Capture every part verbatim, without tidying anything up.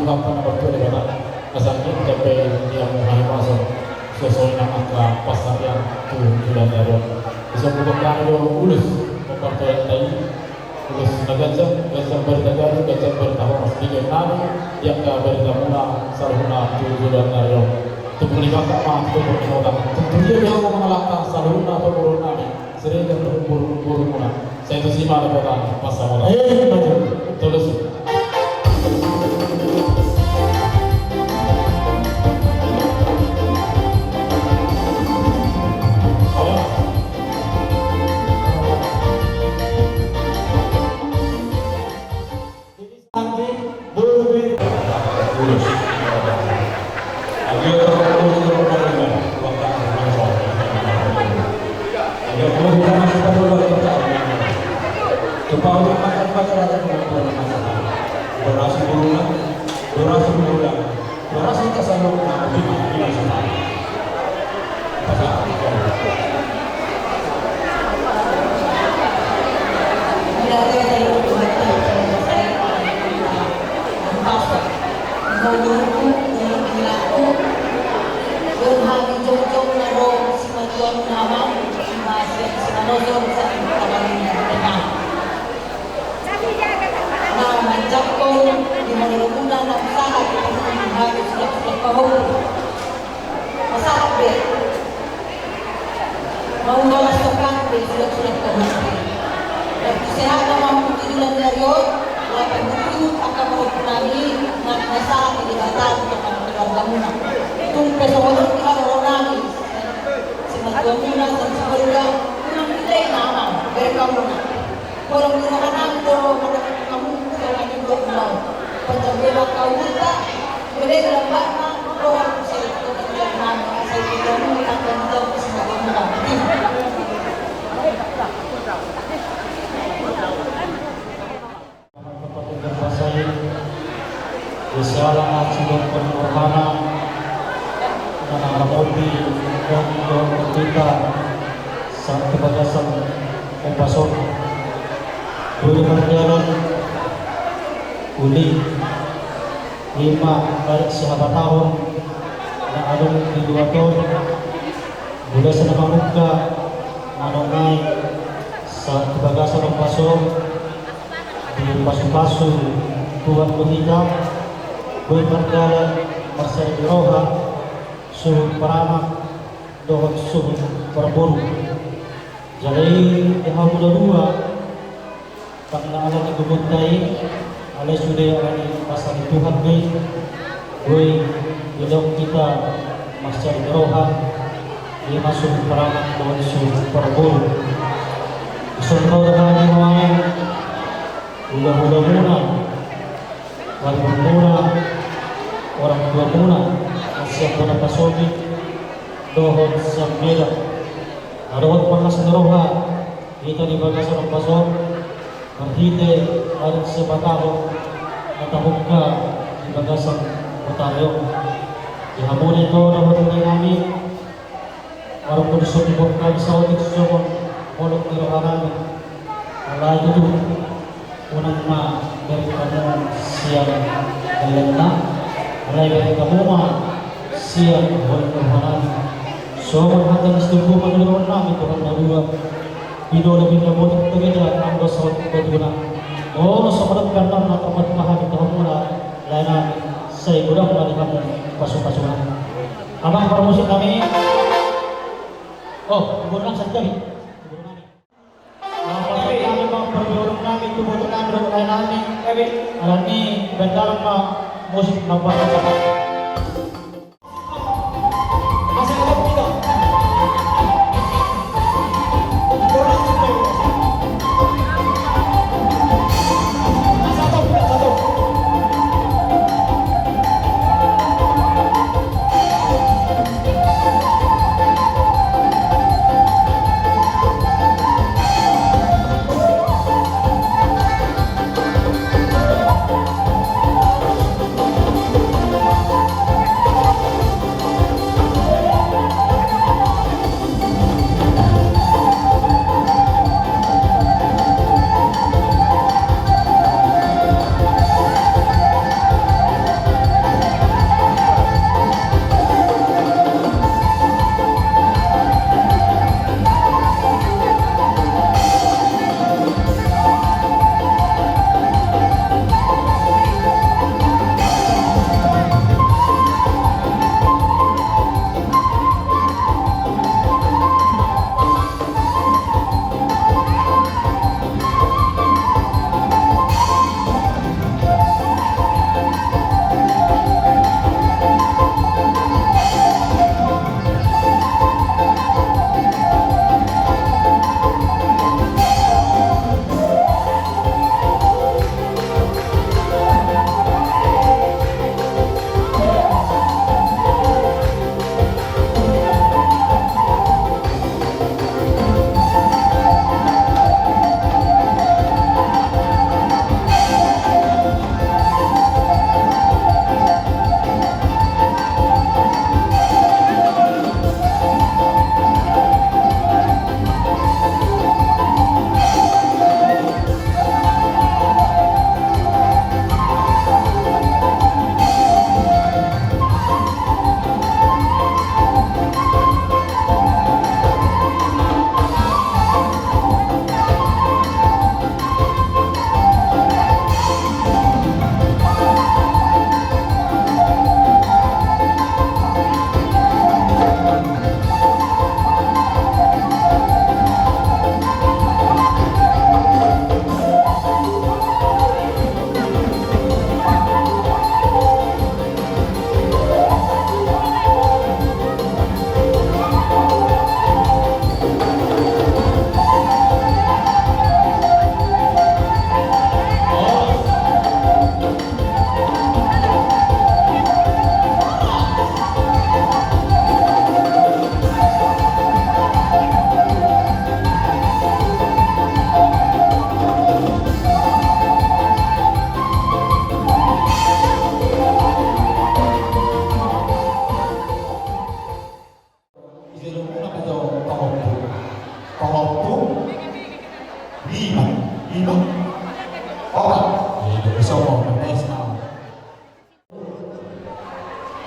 Tuhan na martua Debata, asa anggiat jambai di hamu hahipason, suang songon i nang angka pansarian tu joloan ni ari on. Dison huboan hami do ulos mampartuatua i, ulos na ganjang, ganjang barita ganup, ganjang barita horas, di ganup nami, di angka baritamuna saluhutna tu joloan ni ari on. Tumpuk ni bangka ma, tumpuk ni hotang. Tung tudia be hamu mangalangka saluhutna tu boru nami. Siregar dohot boru-borumuna. Sai tusi ma dapotan pansamotan. Eh, maju. Tolosu. Na manjangkon di manonomuna na usaha di hami sudah sudah kau. Masalah be. Mau balas sokan be sudah sudah kau. Dan sehat nama mungkin dari yo. Lapan buku akan mau nami. Nang masalah di Batam akan keluargamuna. Tung pesawat kita orang nami. Simatua muna, simatua muna, unang dilei nama, berkauna. Tolong di roha nami do, mada hamu, tolong di roha nami. Panjang bela kau buta, bela lambatna, roha nami, saya tidak nami, saya tidak nami, akan jauh simatua muna. Di siala na sidok pengorbanan na namamopi dan dohot kita sahat tu bagasan ombas on. Boi mardalan uli ima barik sihabatahon na adong di luat on. Bagasan na mamungka manongai sahat tu bagasan ombas on. Di pasu-pasu Tuhan do hita, boi mardalan marsari ni roha, suhut paranak dohot suhut parboru. Jala i di hamu na dua, tangkas ala ni gogonta i, alai sude ala ni pasu ni Tuhan do i. Boi didok hita marsari ni roha, ima suhut paranak dohot suhut parboru. Songon na hami nuaeng, hula-hulamuna, wargimuna, orang tuamuna, na sian bona pasogit dohot sian Medan. Adong pangas ni roha hita di bagasan ombas on, marhite adat sihabatahon na tamungka di bagasan Betari on. Di hamu na ito dohot lae nami, adong do dison diboan hami saotik songon holong ni roha nami. Alai tutu, unang ma bereng hamu sian lelengna, alai bereng hamu ma sian holong ni roha nami. Songon hata ni situmbu mangido roha nami tu hamu na dua. Pido na pinda botik tu geja anggo saut batuna. Molo so madok gandang na tarpatupa hami tu hamu na lae nami, sai godang ma di hamu pasu-pasuna. Amang parmusik nami. Oh, gubernur santabi. Gubernur nami. Amang parmusik nami, amang parmusik nami, tu botik nami, tu lae nami. Alani bentar ma musik na buat.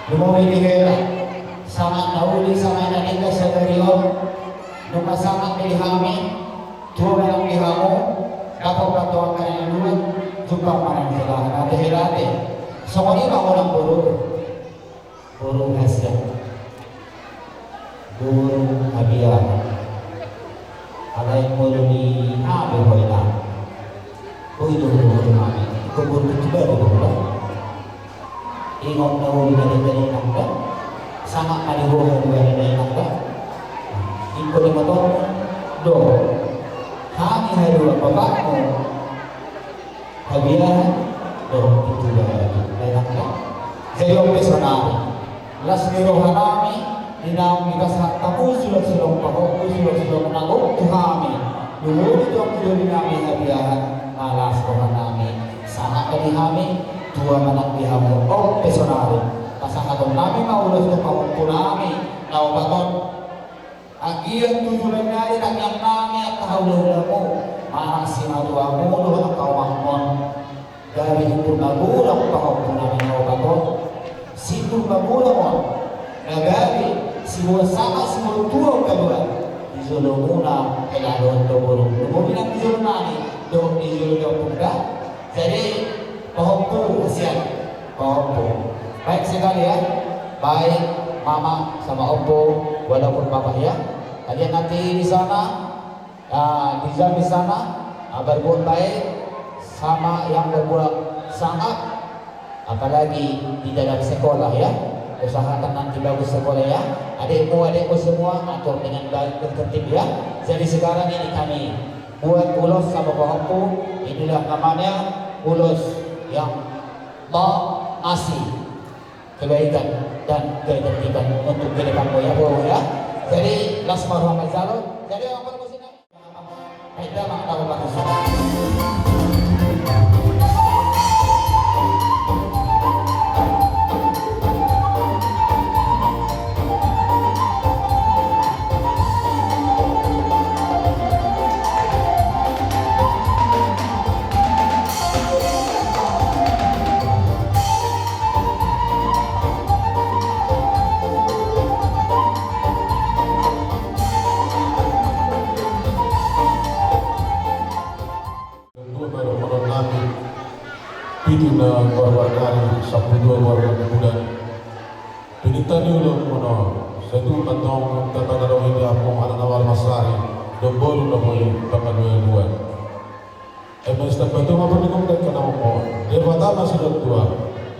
Lumobi di hela, sangap na uli, sangap na denggan sadari on. Nunga sangap be di hami, tua ma nang di hamu, dapot ma tu angka na luat, jumpang ma nang di hela, na di hela te. Songon i ma ho nang boru. Boru Hasya. Boru Habia. Alai molo di hami ho ina. Boi do boru nami. Boru tu baru do. Ingot na uli na denggan inang da. Sangap ma di ho haduan inang da. Ingkon di motor do. Hami haduan bapakmu. Habia dohot Pintu Baru. Jadi on pe sonari. Las ni roha nami, di naung dipasahat hamu surat-surat pahompu, surat-surat na gok tu hami. Lumobi tu angka doli nami Habia, na las roha nami. Sangap ma di hami, tua ma nang di hamu on pe sonari. Pasahaton nami ma ulos tu pahompu nami, na opat on. Anggiat tu joloan ni ari tangiang nami angka hula-hulamu, manang simatuamu dohot angka omangmon. Gabe simpul magodang pahompu nami na opat on. Simpul magodang on. Na gabe siboan sangap siboan tua on gabe di jolomuna, hela dohot boru. Lumobi nang di jolo nami dohot di jolo ni ompung da. Jadi pahompu, kasian. Pahompu. Baik sekali ya. Baik mama sama ompu, walaupun bapak ya. Kalian nanti di sana, ah, di jam di sana, ah, berbuat baik sama yang berbuat sangap, apalagi di dalam sekolah ya. Usahakan nanti bagus sekolah ya. Adikmu, adikmu semua atur dengan baik dan tertib ya. Jadi sekarang ini kami buat ulos sama pahompu, inilah namanya ulos yang mengasih kebaikan dan ketertiban untuk ke depanmu ya, Bro, ya. Jadi, las ma roha manjalo. Jadi, apa musim? Beda, Bang, tahu bagus. Dua baru monon nami, pitu na goar-goar ni ari, sampulu dua goar-goar ni bulan. Pinita ni ulaon mono, satu kantong tata gadong iti apo anak na wali masari, dombolu na boi pangalualuan. Eme stampa tu ma pernikahan dan kena opo. Debata masih dotua.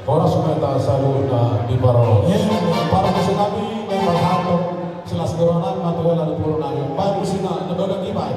Horas meta salu na di parolo. Eh, parolo sinabi, memang hato. Silas doronan, matuela di purunari. Baru sina, nebaga kibai.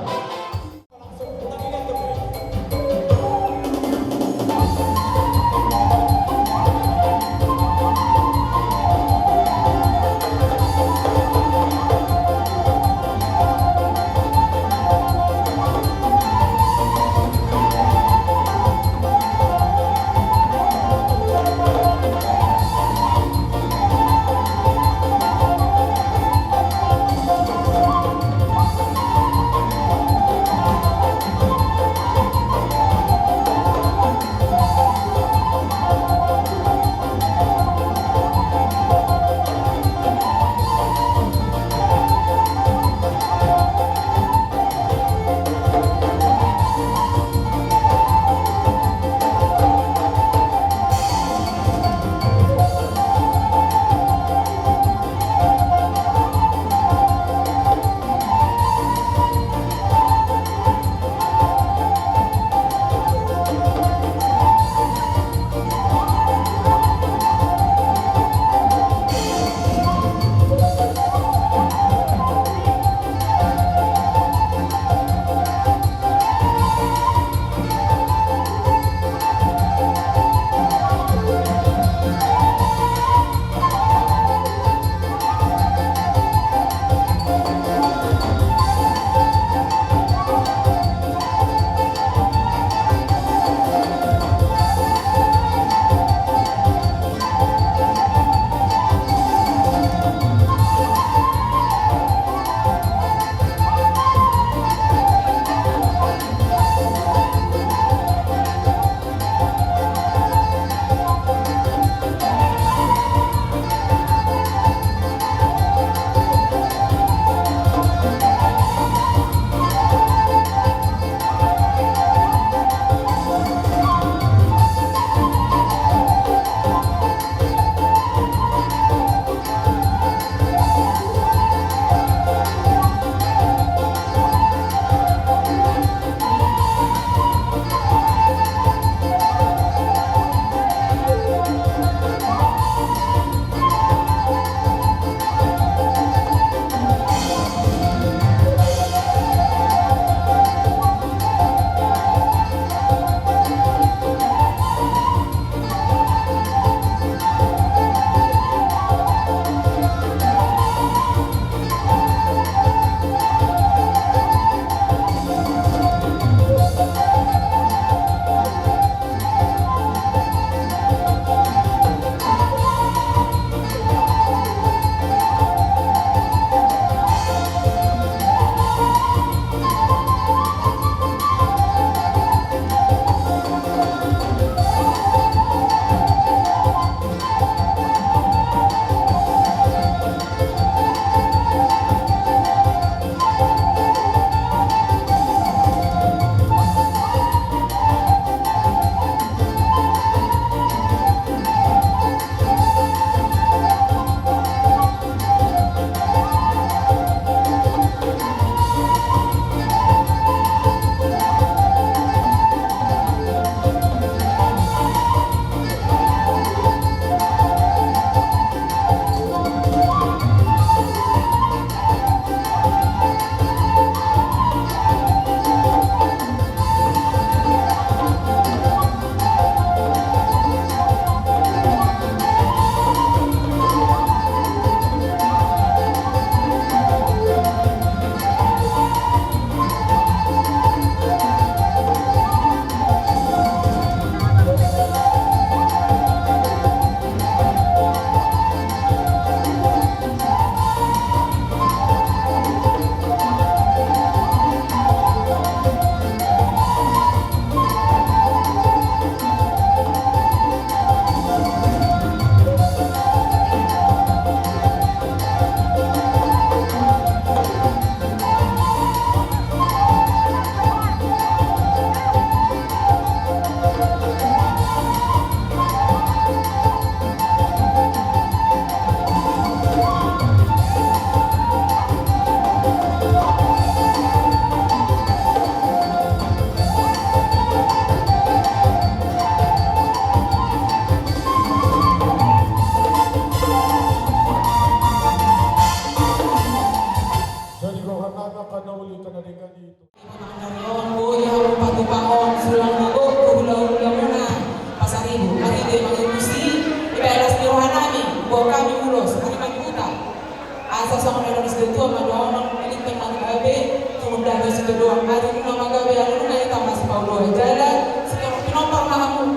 Ari nunga gabe, ari nunga hita masipaulu jala, sekarang pinompar ma hamu.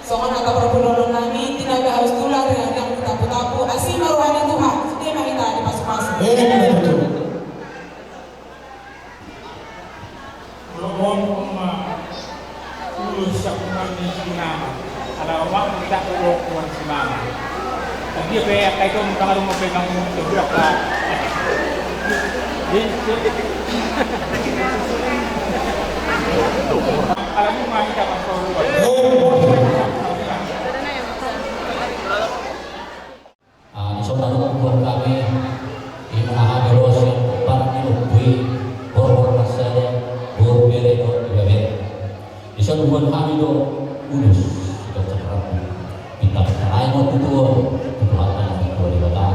Songon hata parpudolon nami, tinaga harus tular, riang-riang tu tapu-tapu, asi ma roha ni Tuhan, sude ma hita dipasu-pasu. Eh, betul. Molo on ma ulos siap mandi si mama. Ala rumah kita ulos tuan si mama. Dia pe angka itu mengkaru mau pegang sebelah lah. Ala rumah kita masuk. Ah, dison na dung hubuan hami, ima na hami ro sian opat ni lombu i, borbor na sada, boru, bere dohot ibebere. Dison hubuan hami do ulos, sian cakraku. Pinta-pinta nai ma tutu on, tu Tuhanta na martua Debata.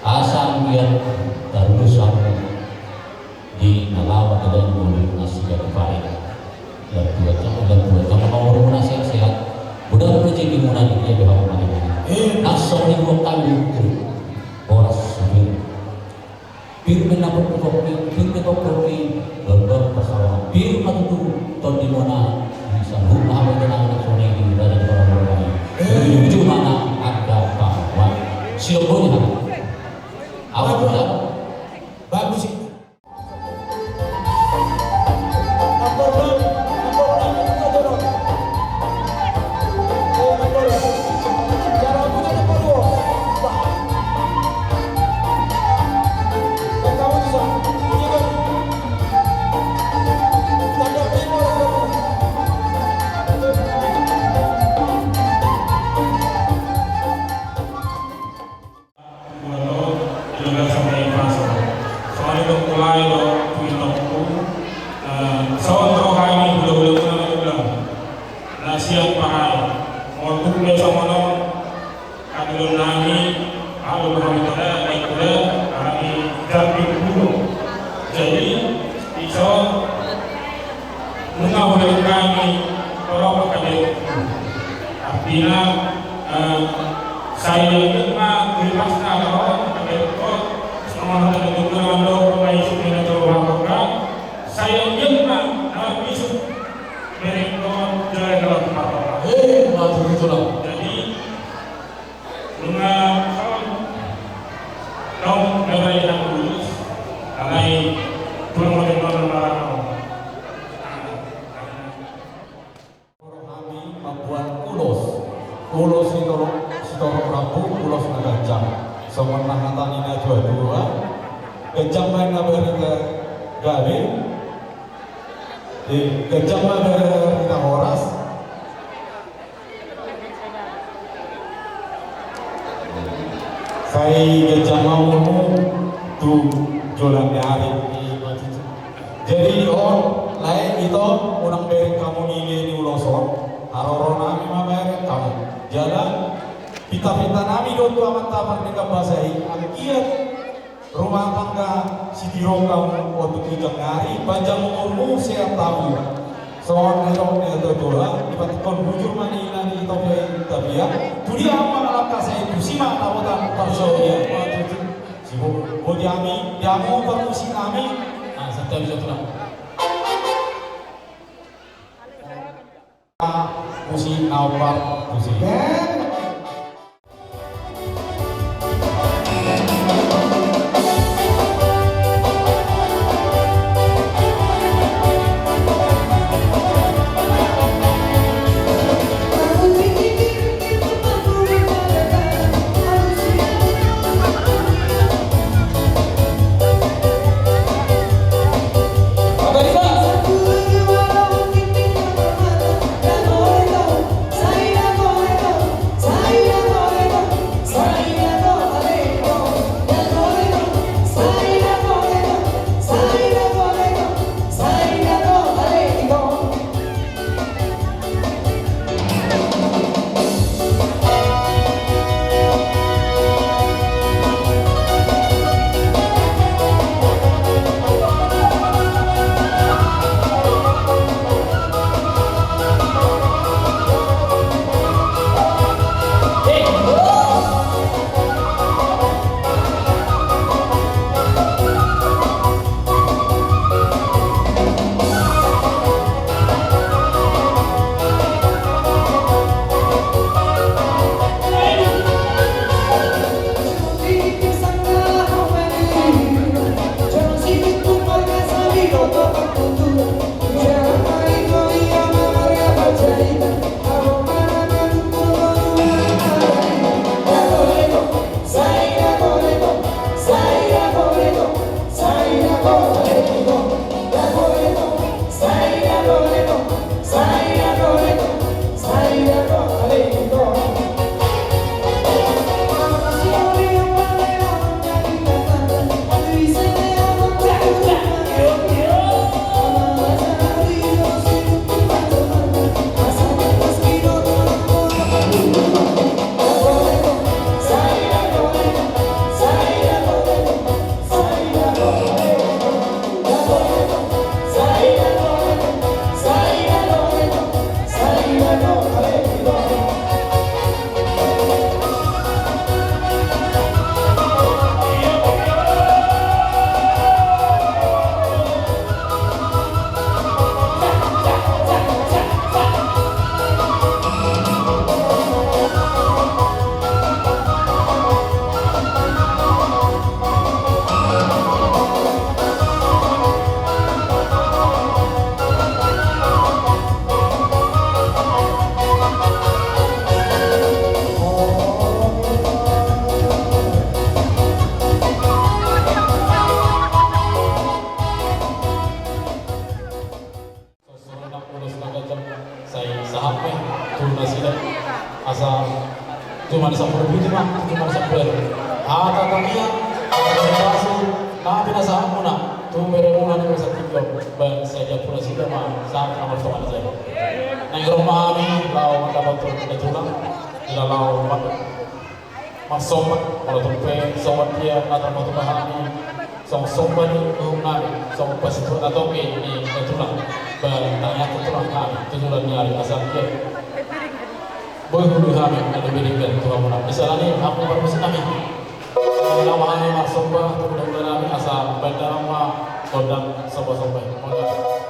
Asa anggiat tarulos hamu di na laho mangalean ngolu na siganup ari. Lam Tuhan, lam Tuhan, tama ma umurmuna, sehat-sehat. Godang rejekimuna di dia dohot mangalean. Eh. Nasa ni buat kami itu. Horas sudir. Pir ma na pokpok, pir ma pokpok, lambang pasawa. Pir ma tutu tondimuna. Bisa rumah apa itu nama sonai di badan orang-orang. Eh. Cuma na ada apa? Siapa ni? Apa? Bagus. Molo di bagasan na i paso, songon i do mulai do tu itongku, eh, songon roha ni hulahula muna na ulang na sian Parai. Molo tung be songon on, angka doli nami, alu hami toda, naeng toda, hami jambing pulo. Jadi, dison, nunga hudok hami, tolong angka doli. Artina, eh, sai anggiat ma, tu pasna, tolong angka doli, songon hata ni tutur na mandok, pemaisuk ni na tolu hatoka, sai anggiat ma, na marbisuk, bereng dohot jala na laho tu martonga. Eh, mantap, betul lah. Jadi, nunga songon naung na baen na ulos, alai tulang ma jolma na marhaha on. Hami mambuat ulos, ulos sitorop, sitorop rambu, ulos na ganjang. Songon na hata ni na tua-tua, ganjang ma na berita gabe, eh, ganjang ma berita horas. Sai ganjang ma umurmu tu joloan ni ari. Jadi on, lae, ito, unang bereng hamu nilai ni ulos on, haroro nami ma bereng hamu. Jala, pinta-pinta nami do tu Amanta Pardenggan Basa i, anggiat rumah tangga sitiruon hamu on tu ginjang ni ari, panjang umurmu, sehat hamu. Songon na nidok ni natuatua, dipantikkon bujur ma ninna ni Topi Tapian, tu dia hamu mangalangka sai tusi ma dapotan parsaoran. Boti hami, di hamu parmusik nami. Ah, santabi jo tulang. Musik na opat, musik. Tujuh mani sampulu pitu ma, tujuh mani sampulu. Hata tangiang, hata pasu, na pinasahatmuna tu beremuna di masa tinggal, baen sadia pula sida ma sahat na martonga ni jari. Naeng ro ma hami laho mandapothon tulang, jala laho ma-, marsomba, molo tung pe songon dia na tarpatupa hami, songon somba ni uhum nami, songon pasituak na topi ni tulang, baen tangiang tu tulang hami, tu tulang ni ari, asa dia. Boi hulu hami na dope denggan tu hamuna. Di sana ni hamu parmusik nami. Nama hami marsomba tu hamuna nami asa baen damang ma gondang somba-somba. Mauliate.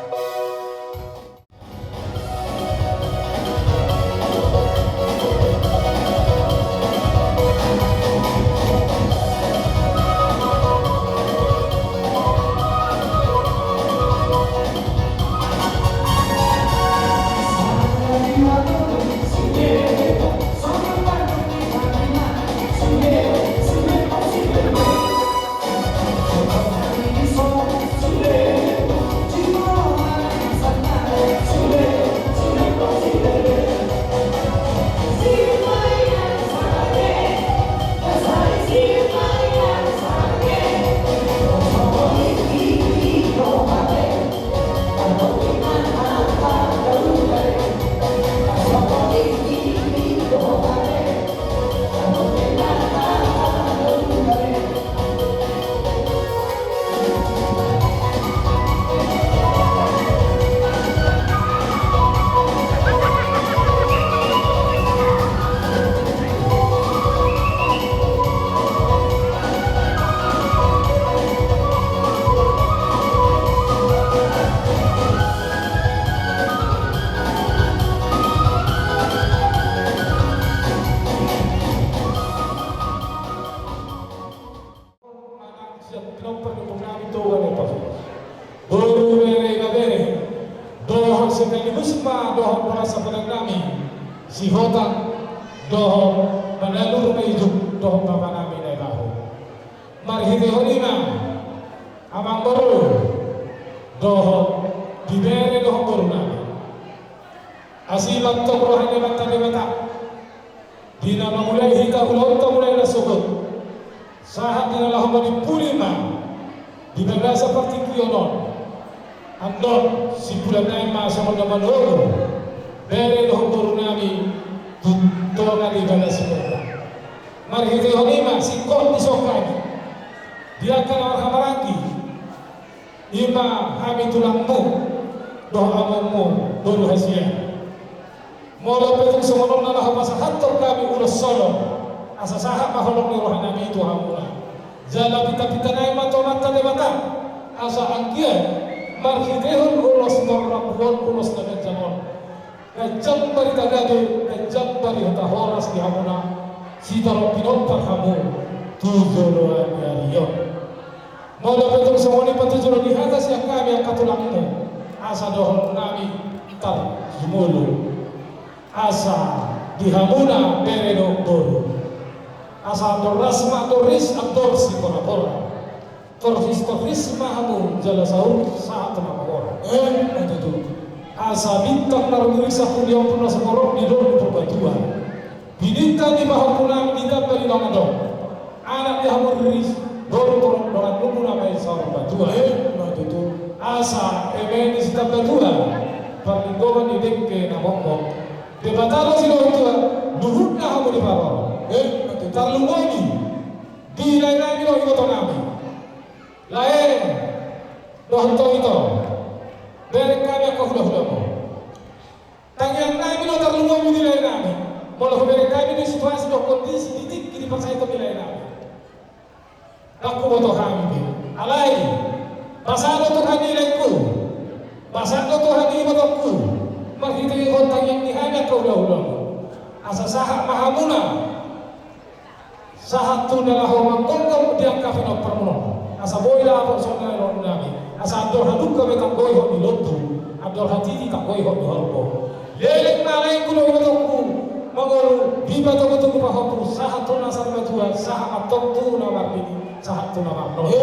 Manang sian pinompar ni ompungnami Toga Nepal. Boru, bere, ibebere dohot sekaligus ma dohot boras sapodangnami Sihotang dohot Manalur ma ijuk dohot bapanami Naibaho. Marhitehon i ma amangboru dohot ibebere dohot borunami. Asi mantong roha ni Amanta Debata. Di na mamulai hita ulaonta mulai na sogot, sahat di na laho manimpuli ma di bagasan partingkian on. Andon simpulan nai ma songon na manogu bere dohot borunami tu tonga ni bagas on. Marhitehon i ma singkop ni songkani di angka na marhahamaranggi. I ma hami tulangmu dohot amongmu boru hasian. Molo pe tung songon on na laho pasahathon hami ulos on, asa sahat ma holong ni rohanami tu hamuna. Jala pinta-pinta nai ma tu Amanta Debata asa anggiat marhitehon ulos marrambu on, ulos na ganjang on, ganjang barita gabe, ganjang barita horas di hamuna sitorop pinompar hamu tu joloan ni ari on. Molo pe tung songon i patujolo ni hata sian hami angka tulangmu, asa dohononnami tarjumolo. Asa di hamuna bere dohot boru, asa andor ras ma andor ris, andor sipora-pora. Torhis-torhis ma hamu jala saur sahat tu na mamora. Emma tutu. Asa bintang na rumiris sampulu opat na sumorop di dolok ni Purbatua. Bintang di pahompunami ditamba di dongan dongan. Anak di hamu riris, boru torop dongan nunga na main saur matua. Emma tutu. Asa eme ni sitambatua, parlinggoman ni dengke na mokmok. Debata do siluhut tua, luhutna hamu diparorot. Emma tutu. Tarlumobi di laenami dohot ibotonami. Lae dohot ito, berengkami angka hulahulamu. Tangiangnami do tarlumobi di laenami. Molo huberengkami do situasi dohot kondisi di tingki di parsahiton ni laenami, ndang huboto hami be. Alai basa do Tuhan i laengku, basa do Tuhan i ibotongku, marhitehon tangiang ni hami angka hulahulamu, asa sahat ma hamuna sahat tu na laho manggomgom di angka pinomparmuna on. Asa boi dapot songon na nidoknami. Asa andor halumpang be tanggoihon ni lombu, andor hatiti tanggoihon ni horbo. Leleng ma laengku dohot ibotongku mangolu di patogutogu pahompu, sahat tu na saur matua, sahat antong tu na marnini, sahat tu na marnono.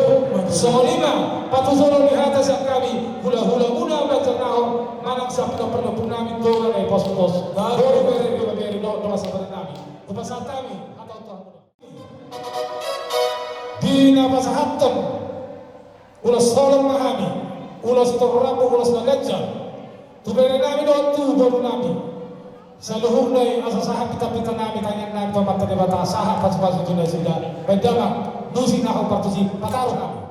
Songon i ma patujolo ni hata sian hami hulahulamuna Banjarnahor manang sian pinomparni ompungnami Toga Naipospos. Boru, bere, ibebere dohot dongan sapodangnami. Hupasahat hami hata on tu hamuna. Di na pasahathon ulos holong na hami, ulos sitorop rambu, ulos na ganjang tu bere nami dohot tu boru nami. Saluhutna i asa sahat pita-pita nami, tangiang nami tu Amanta Debata, sahat pasu-pasu tu nasida. Baen damang, nusi na hombar tusi, pataru nami.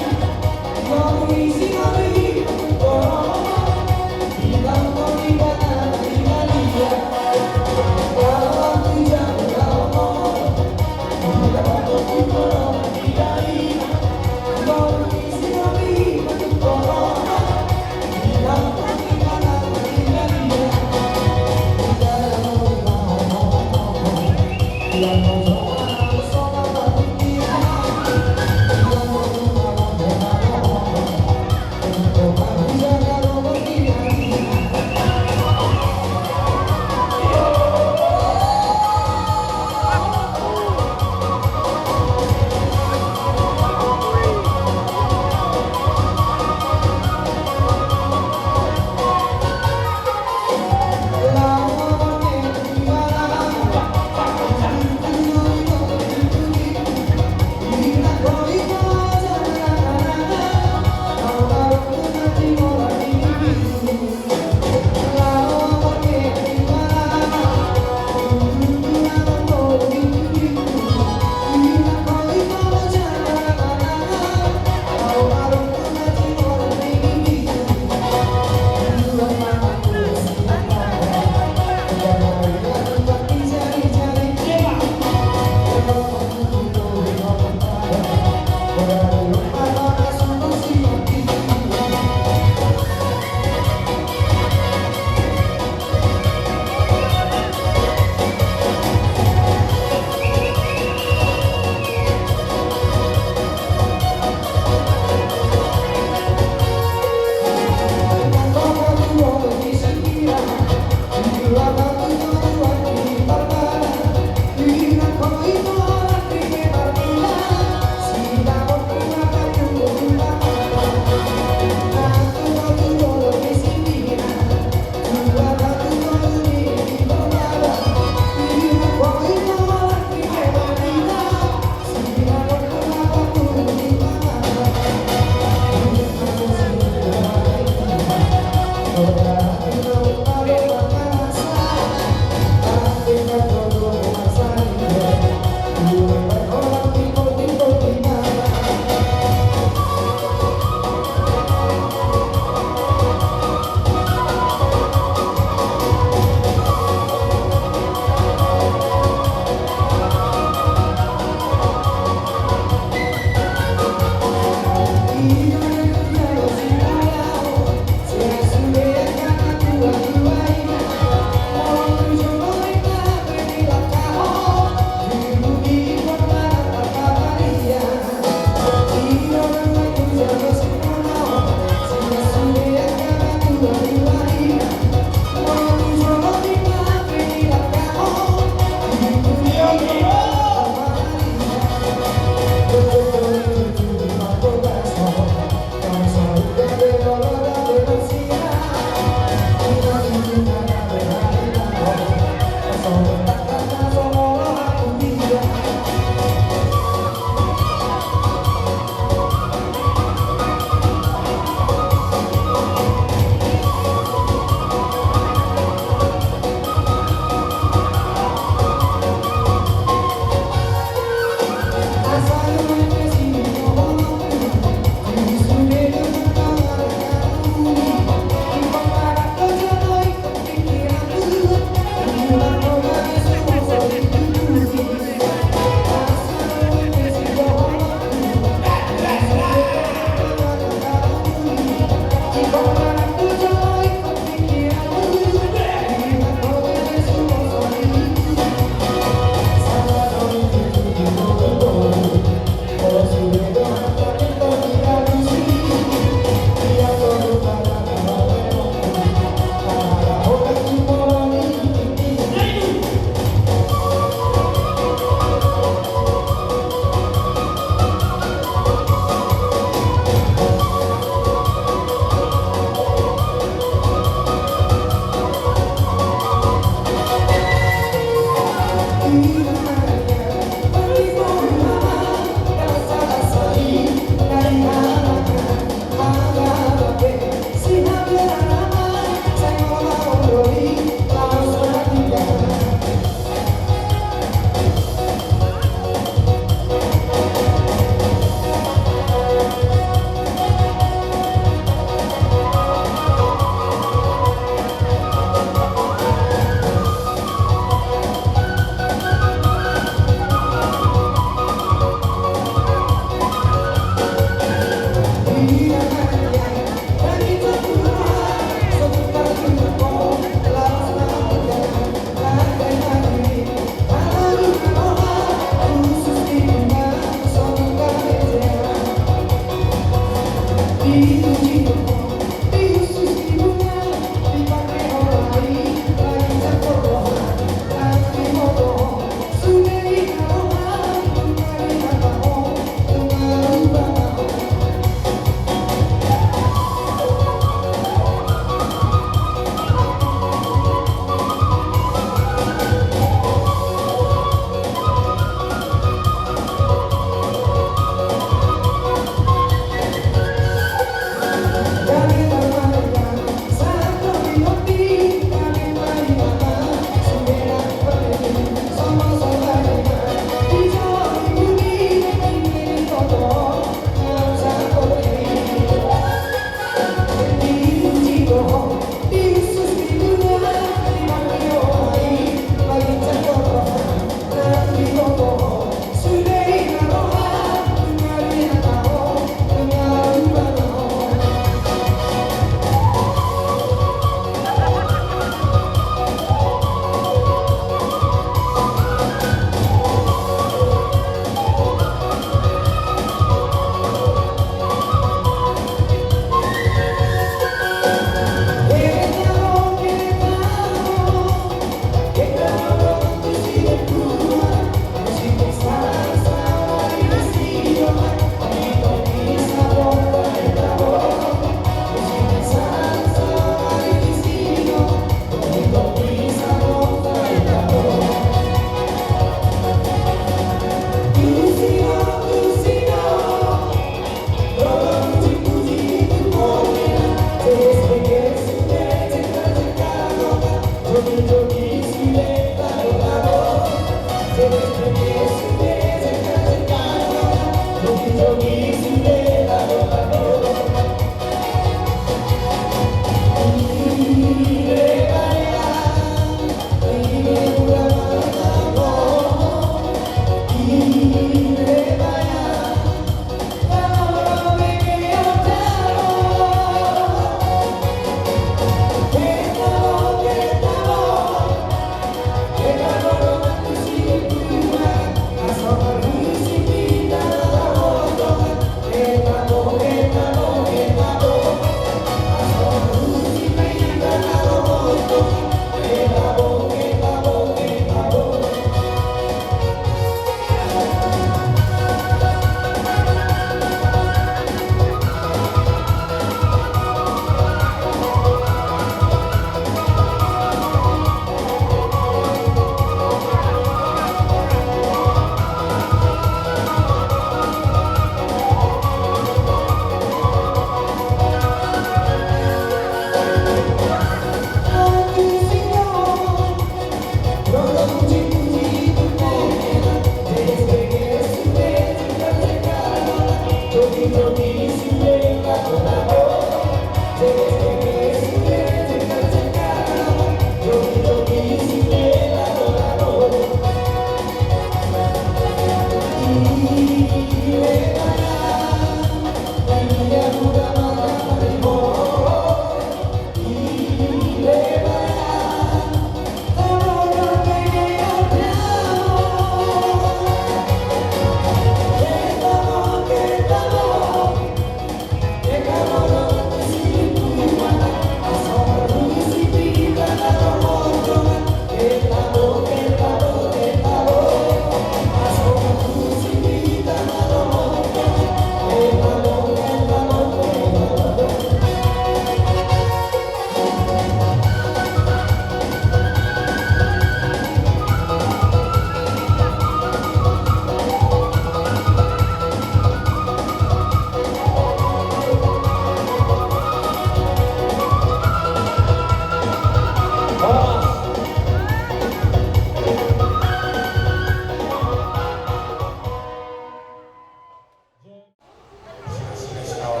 Ora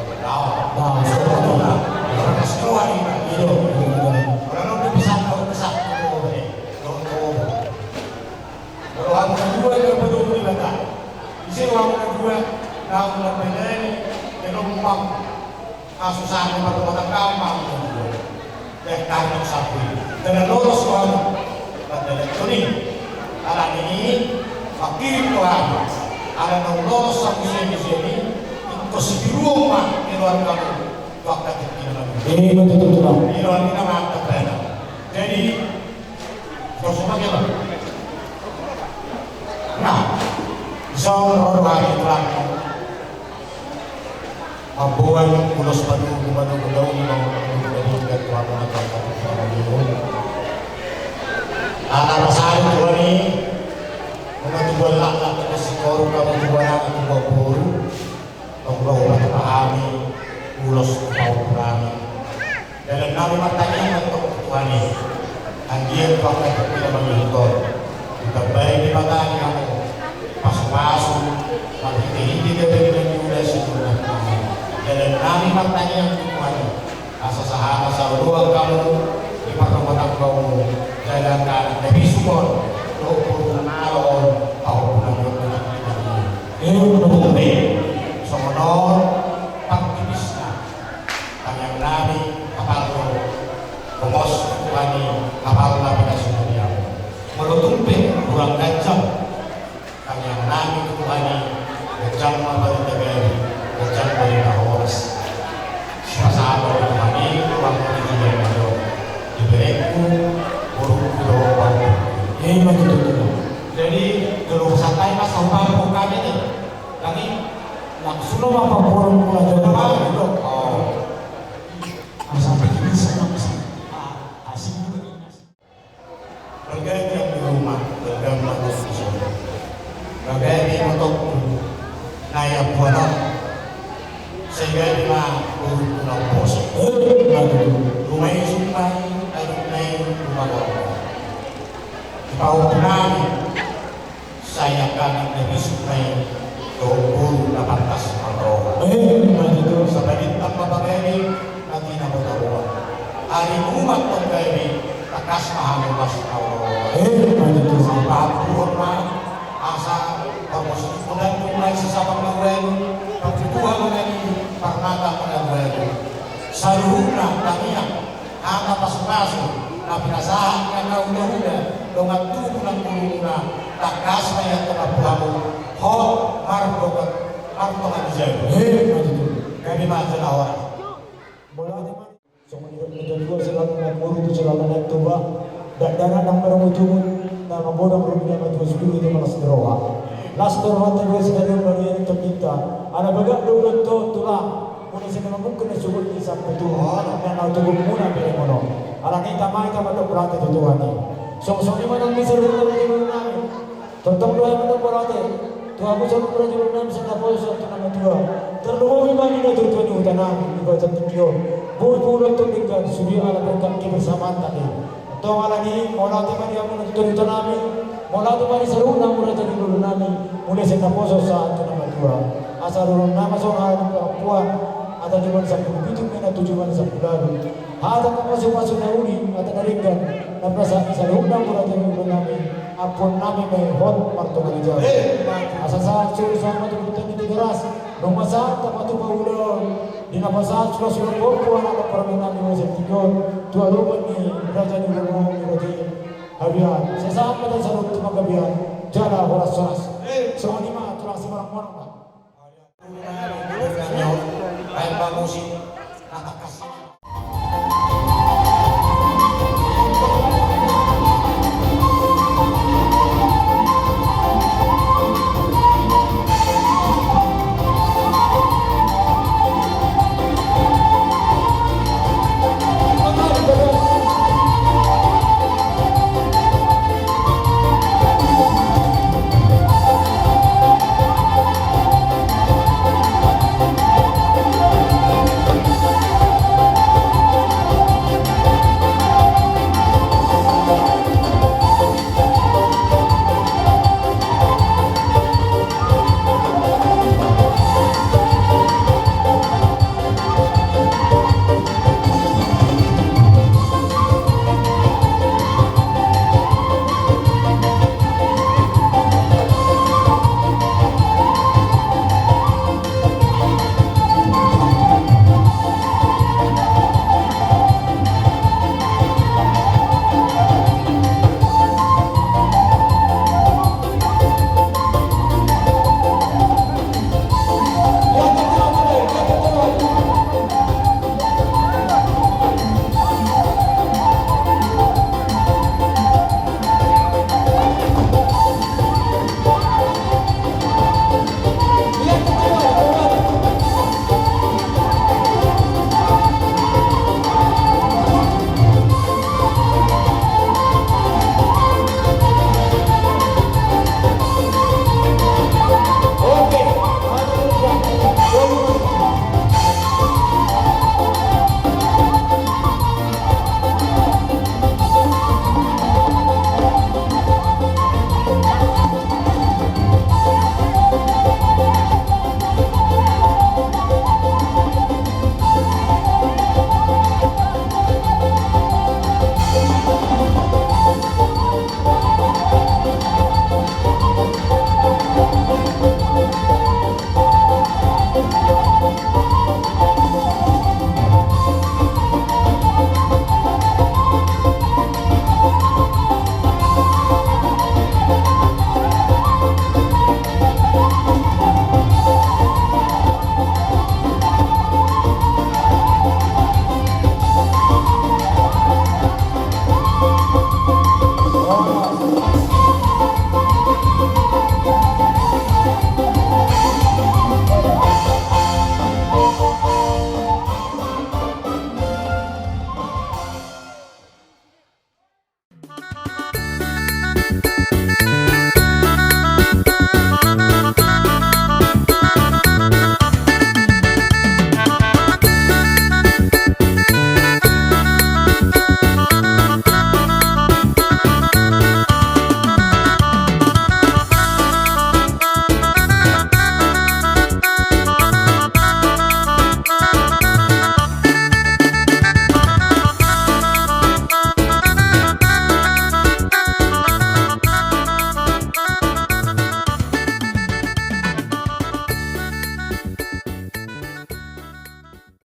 na di pesan kau pesan kau. Ora na dua na padomu ni bata. Ise ora na dua na ora peleni. Teno mumang. Kasusahon ni parrohatan kau mumang. Dek tarno sapi. Tena lolos kau. Tena toni. Ala ni i. Pakirim kau. Ala na lolos sapi seni seni. Ingkon sipiruong ma keluargamu. Waktu itu. Ini betul-betul. Ini orang kita mantap. Jadi, Nah, so rodo hami tulang. Mamboan ulos padugu, padugu daun, padugu daun, dan tulang, tulang, tulang, tulang, tulang. Anak sari tuan i. Muna tubuan laklak, muna sikoru, kamu tubuan anak, tubuan boru. Tong do hupatupa hami ulos tu pahompu nami. Dalan nami martangiang ma tu Tuhan i. Anggiat tu angka tu pira mangihuthon. Ditambai Debata di hamu pasupasu marhitehite gabe na niula sinurat nami. Dalan nami martangiang tu Tuhan i. Asa sahana saoloan hamu di parrohatan hamu jala angka na bisuk on dohot boru na malo on pahompu nami on. Songon on pangkipisna tangiang nami hapal do homos tu Tuhan i hapal na pinasu nami hamu. Molo tung pe hurang ganjang tangiang nami tu Tuhan i, ganjang ma barita gabe, ganjang barita horas. Sipasahat ma Tuhan i, uang ma di tujuan ma jo. Di berengku, borungku dohot bangku. Ima tutu. Jadi, kalau santai mas, sama bukan ini. Kami langsung ma paborung mula jo. Oh. Asal bikin bisa, bisa. Ah, asing juga ini. Marga di rumah, marga ma di rumah. Marga di motokku, naya buana. Sehingga di ma urut na pos. Rumah isuk ma, ayo nai rumah kau. Di pahompu nami. Sai angka na bisuk ma i dohot boru na pantas marroha. Eh, ima tutu. Sabalintang ma bagani na tina bota roha. Ari umat tong gabe tangkas ma hamu las na roha. Eh, ima tutu. Sipahampuhon ma asa parmosik kudan tung lai sisabang na ualu. Parputuha ma nani parmata ma na ualu. Saluhutna tangiang. Hata pasupasu na pinasahat ni angka hulahula dongan tubu nang guruguru na tangkas ma i antong hamu hot mardongan martonga ni jabu. He, ima tutu. Gabe ma jala horas. Mauliate ma. Songon i do na tuatua selalu na guru tu selalu na tuba. Dakdanak nang marungutungut na mambodang rupina na tuatua suguru tu malas ni roha. Las ni roha tu dua sekali maria ni tondinta. Ala bagak do ulos tu tulang. Muna sian na mamungka na sumut ni samputu. Na na tubuan muna bere mono. Ala ni tama i tama do berate tu Tuhan i. Songsong i manang bisa rupina tu Tuhan nami. Tongtong do hami do berate. Tuhan ku sanggup berate tu Tuhan nami sian na poso tu na matua. Terlumobi ma ni na tuatua ni huta nami di baca tinggi on. Buru buru tong denggan sudia ala berkat kebersamaan tadi. Tong ala ni, mauliate ma di hamu na tuatua ni huta nami, mauliate ma di saluhutna hamu raja ni lulu nami, mulai sian na poso sahat tu na matua. Asa lulu nami songon hata ni pangakuan, hata jumadi sampulu pitu ma i na tu jumadi sampulu ualu. Hata na pasupasu na uli, hata na denggan, na pinasahat ni saluhutna hamu raja ni lulu nami, ampuon nami ma i hot martonga ni jabu. Asa sahat solu sahat ma tu huta ni Tigaras, nunga sahat tapatupa ulaon. Di na pasahat sulasula pahompu anak parmaen nami mulai sian tingki on tu aloban ni raja ni lulu nami roti. Habian, sai sahat ma di saluhut tu panggabean, jala horas-horas. Songon i ma tulang, simarang-marang ma. Baen ma musik,